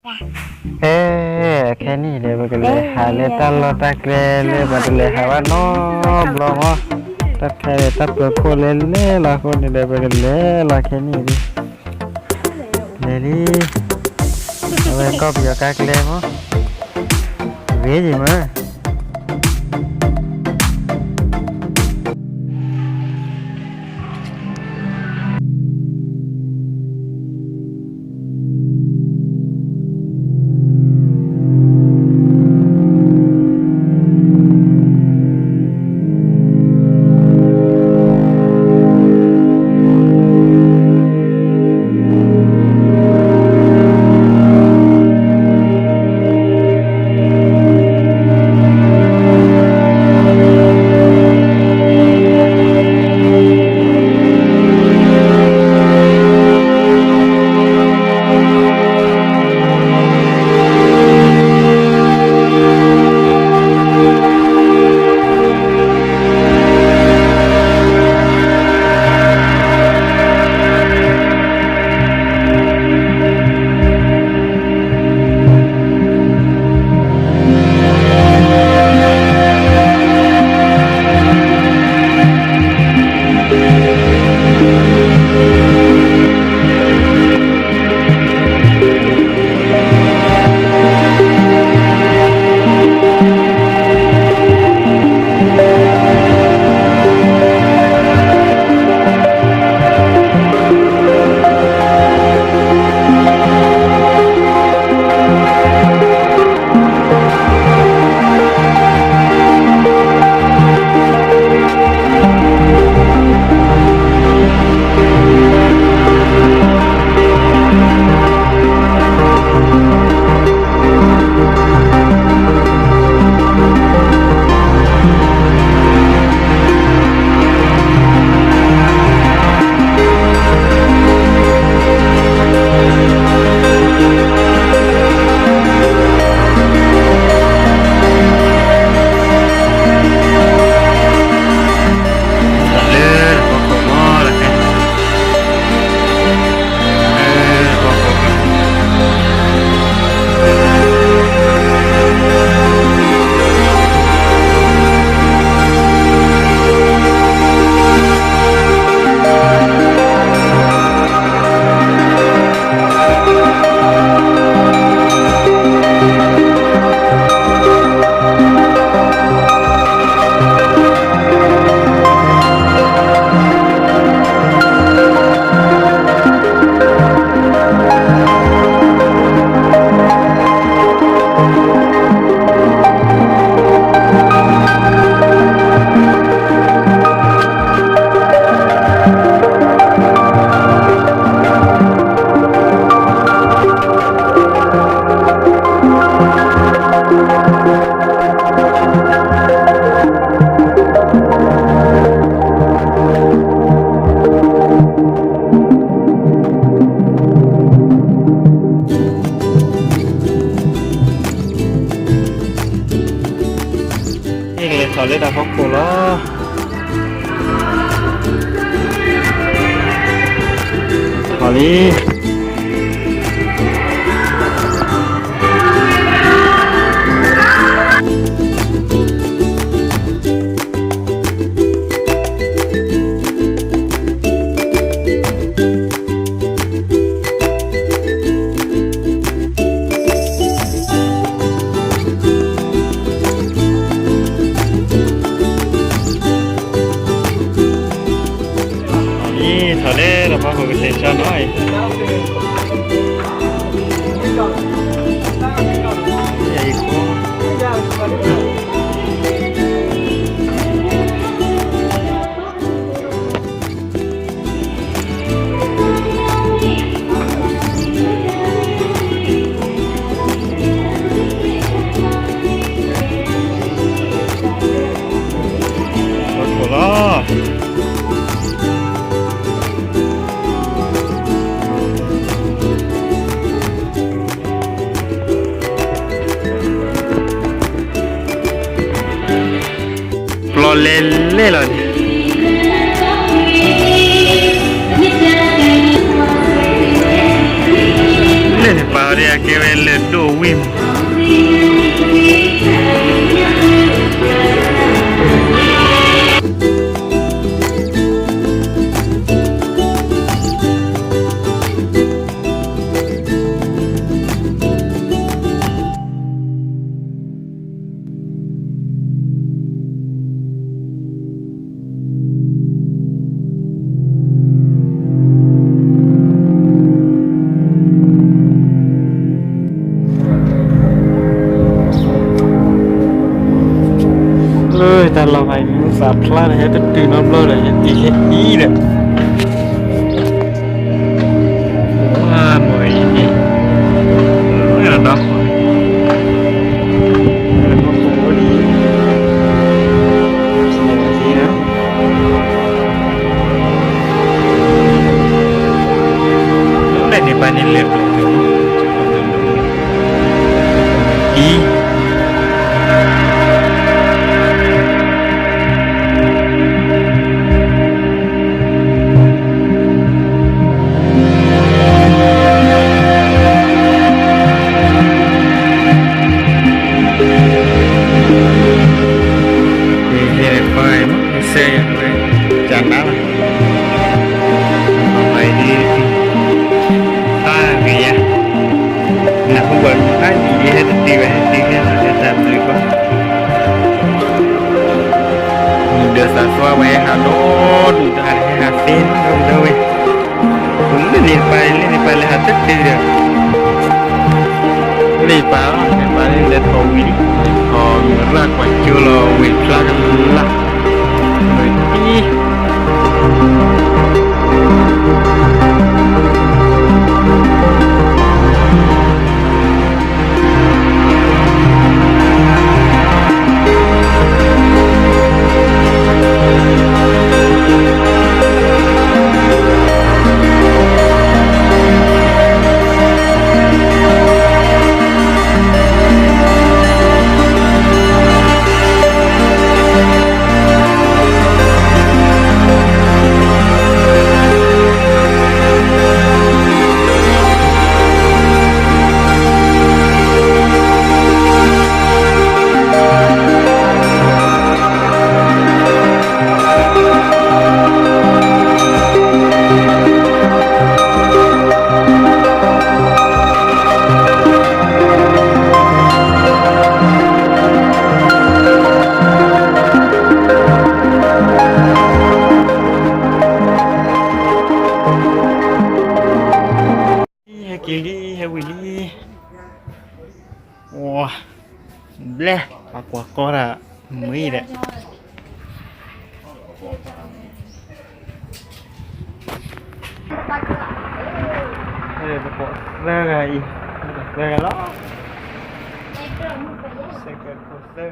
အဲ ခဲနံၣ်ဒီး ပကလဲၤဟးလၢတၢ်လီၢ်တၢ်ကျဲလၢ ပှၤတလဲၤဟးဘၣ်နီတဘျီမး, တၢ်ခဲလၢာ်တၢ်ပၢၤခိၣ်လၢလဲၤလီၤအဃိန့ၣ်ဒီး ပကလဲၤလီၤခဲနံၣ်ဒံး, လဲၤလံ, အဝဲကီၢ်ပယီၤကါကျဲမး, ဂ့ၤယံၤမး ယကလဲၤထီၣ်လၢတၢ်ဖီခိၣ်လီၤ. ထီၣ်လံ. အံၤ ထီၣ်လၢတၢ်ဖီခိၣ်ကစဲးကၠီနီၤအံၤ လီၤ. ပျီလဲၤလဲၤလီၤန့ၣ်, လဲၤန့ၣ်ပာ်အီၤ ကဲဝဲလၢဒိၣ်ဝံၣ်မး လၢတၢ်လီၢ်ဖးအံၤ မ့ၢ်သးဖျါဒီး ဟဲတတုၤနီတဘျီဒီး ဟဲက့ၤဟဲအံၤဒီး ဝါမ့ၢ်အံၤန့ၣ် ဒီး လၢန့ၣ်ပၢ်န့ၣ်လဲၤ အံၤ ဟဲကွၢ်မး စဲယၤကွၢ် ကနါ အဝဲဒ် တၢ်ဂ့ၤယါ နၢ်ဟူဘၣ်မုၢ်ဖးယံာ် ယဟဲတတုၤဘၣ် ဟဲတုၤဟဲလီၤလၢတၢ်ဘျုးကီၢ် မုၢ်ဒၢးသးသွါဝဲဟးဒီဒူၣ်တၢ် ဟဲဟးသ့ဒီဒူၣ်ဝဲ လၢန့ၣ်ပၢ် လၢန့ၣ်ပၢ်လဲၤဟးတတုၤဒီး လၢပၢ်လီၤ န့ၣ်ပၢ်လၢလဲၤထီၣ်ဝံၤလံ ထီၣ်မုၢ်ရၣ်ကွၢ်ကၠိလီၤ ဝ့ၢ်ဖျါကလၢ် မုၢ်တံၢ် ဟဲက့ၤလံ ဟဲဝံၤလံ ဝါ ဘျဲၣ် ပှၤကွၢ်ကီတၢ် မုာ်အံၤဒီး ပကိးသၢဂၤအံၤ ပကိးသၢဂၤလီၤ စဲးကဲးပကိးသၢဂၤ